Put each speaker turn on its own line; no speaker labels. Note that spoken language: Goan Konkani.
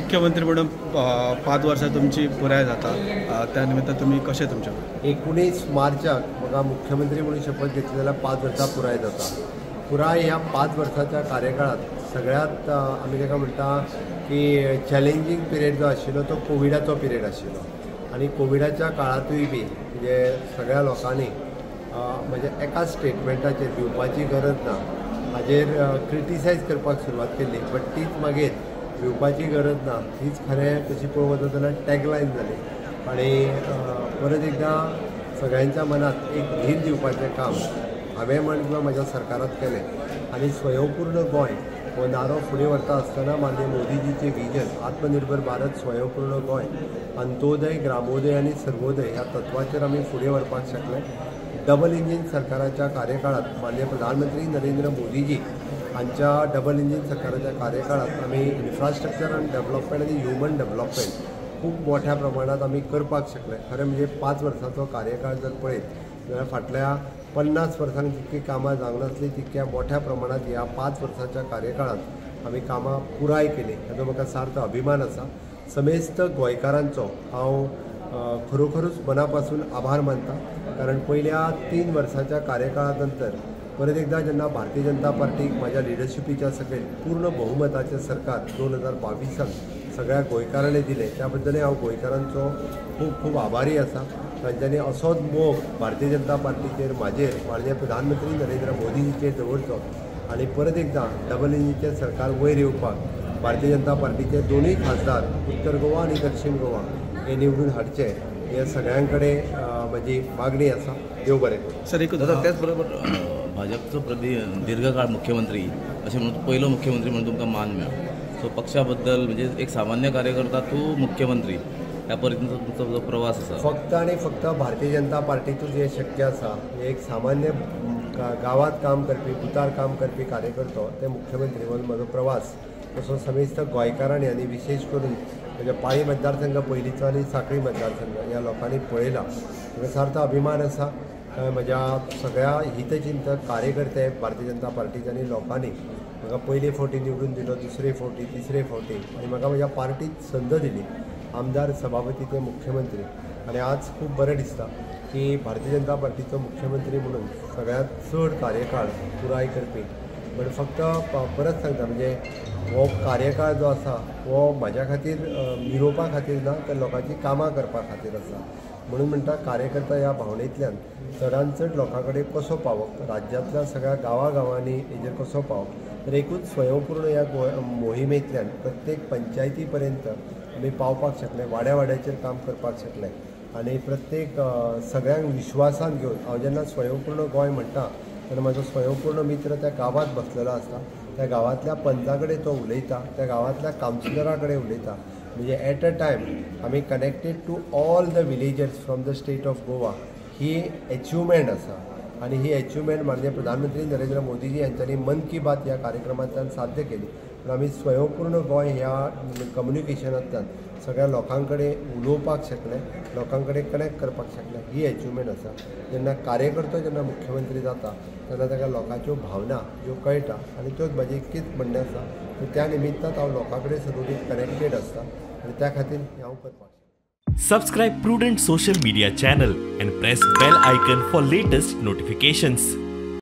मुख्यमंत्री म्हणून 5 वर्सां तुमची पुराय जाता, त्या निमित्तान तुमी कशें तुमचें?
19 मार्चाक म्हाका मुख्यमंत्री म्हणून शपथ घेतली जाल्यार 5 वर्सां पुराय जाता. पुराय ह्या 5 वर्साच्या कार्यकाळांत सगळ्यांत आमी ताका म्हणटा की चॅलेंजींग पिरियड जो आशिल्लो तो कोविडाचो पिरियड आशिल्लो आनी कोविडाच्या काळांतूय बी म्हणजे सगळ्या लोकांनी म्हणजे एका स्टेटमेंटाचेर भिवपाची गरज ना हाजेर क्रिटिसायज करपाक सुरवात केल्ली, बट तीच मागीर भिवपाची गरज ना हीच खरें तशी पळोवंक वचत जाल्यार टॅगलायन जाली आनी परत एकदां सगळ्यांच्या मनांत एक धीर दिवपाचें काम हांवें म्हण किंवा म्हज्या सरकारान केलें आनी स्वयंपूर्ण गोंय हो नारो फुडें व्हरता आसतना माननीय मोदीजीचें विजन आत्मनिर्भर भारत, स्वयंपूर्ण गोंय, अंत्योदय, ग्रामोदय आनी सर्वोदय ह्या तत्वाचेर आमी फुडें व्हरपाक शकले. डबल इंजीन सरकाराच्या कार्यकाळांत माननीय प्रधानमंत्री नरेंद्र मोदीजी हांच्या डबल इंजीन सरकाराच्या कार्यकाळांत आमी इन्फ्रास्ट्रक्चर आनी डेव्हलपमेंट आनी ह्युमन डेव्हलपमेंट खूब मोठ्या प्रमाणांत आमी करपाक शकले. खरें म्हणजे 5 वर्सांचो कार्यकाळ जर पळयत जाल्यार फाटल्या 50 वर्सांक जितकी कामां जावंक नासलीं तितक्या मोठ्या प्रमाणांत ह्या 5 वर्सांच्या कार्यकाळांत आमी कामां पुराय केलीं हाचो म्हाका सार्थ अभिमान आसा. समेस्त गोंयकारांचो हांव खरोखरूच मना पासून आभार मानता, कारण पयल्या 3 वर्सांच्या कार्यकाळा नंतर परत एकदां जेन्ना भारतीय जनता पार्टीक म्हाज्या लिडरशिपीच्या सकयल पूर्ण बहुमताचें सरकार 2022 सगळ्या गोंयकारांनी दिलें त्या बद्दलय हांव गोंयकारांचो खूब खूब आभारी आसा. तांच्यांनी असोच मोग भारतीय जनता पार्टीचेर, म्हाजेर, माननीय प्रधानमंत्री नरेंद्र मोदीजीचेर दवरचो आनी परत एकदां डबल इंजीनचें सरकार वयर येवपाक भारतीय जनता पार्टीचे दोनूय खासदार उत्तर गोवा आनी दक्षिण गोवा हे निवडून हाडचे हे सगळ्यां कडेन म्हजी मागणी आसा. देव बरें करूं.
सर एक
दादा, त्याच बरोबर भाजपचो दीर्घकाळ मुख्यमंत्री अशें म्हणून पयलो मुख्यमंत्री म्हणून तुमकां मान मेळ्ळो, सो पक्षा बद्दल म्हणजे एक सामान्य कार्यकर्ता तूं मुख्यमंत्री ह्या पद्दतीचो तुमचो जो प्रवास आसा,
फक्त आनी फक्त भारतीय जनता पार्टीतूच हें शक्य आसा. एक सामान्य गांवांत काम करपी, बुथार काम करपी कार्यकर्तो ते मुख्यमंत्री म्हणून म्हजो प्रवास तसो समेस्त गोंयकारांनी आनी विशेश करून म्हणजे पाळी मतदारसंघ पयलींचो आनी सांखळी मतदारसंघ ह्या लोकांनी पळयला. म्हाका सार्थ अभिमान आसा म्हज्या सगळ्या हितचिंतक कार्यकर्ते भारतीय जनता पार्टीच्या आनी लोकांनी म्हाका पयले फावटी निवडून दिलो, दुसरे फावटी, तिसरे फावटी आनी म्हाका म्हज्या पार्टीत संद दिली आमदार, सभापती ते मुख्यमंत्री. आनी आज खूब बरें दिसता की भारतीय जनता पार्टीचो मुख्यमंत्री म्हणून सगळ्यांत चड कार्यकाळ पुराय करपी. बट फक्त परत सांगता म्हणजे हो कार्यकाळ जो आसा हो म्हाज्या खातीर मिरोवपा खातीर ना तर लोकांची कामां करपा खातीर आसा. म्हणून म्हणटा कार्यकर्ता ह्या भावनेंतल्यान चडान चड लोकां कडेन कसो पावप, राज्यांतल्या सगळ्या गांवागांवांनी हेजेर कसो पावप, तर एकूच स्वयंपूर्ण ह्या मोहिमेंतल्यान प्रत्येक पंचायती पर्यंत आमी पावपाक शकले, वाड्या वाड्याचेर काम करपाक शकले आनी प्रत्येक सगळ्यांक विश्वासान घेवन हांव जेन्ना स्वयंपूर्ण गोंय म्हणटा तेन्ना म्हाजो स्वयंपूर्ण मित्र त्या गांवांत बसलेलो आसता, त्या गांवांतल्या पंचा कडेन तो उलयता, त्या गांवांतल्या कावन्सिलरा कडेन उलयता. म्हणजे एट अ टायम आमी connected to all the villagers from the state of Goa he achievement आसा आनी ही एचिवमेंट माननीय प्रधानमंत्री नरेंद्र मोदीजी हांच्यांनी मन की बात ह्या कार्यक्रमांतल्यान साध्य केली. पूण आमी स्वयंपूर्ण गोंय ह्या कम्युनिकेशनांतल्यान सगळ्या लोकां कडेन उलोवपाक शकले, लोकां कडेन कनेक्ट करपाक शकले, ही एचिवमेंट आसा. जेन्ना कार्यकर्तो जेन्ना मुख्यमंत्री जाता तेन्ना ताका लोकांच्यो भावना ज्यो कळटा आनी त्योच म्हाजें इतकीच म्हणणें आसा की त्या निमित्तान हांव लोकां कडेन सदोदीत कनेक्टेड आसता आनी त्या खातीर हांव करपाक शकता.
Subscribe Prudent Social Media channel and press bell icon for latest notifications.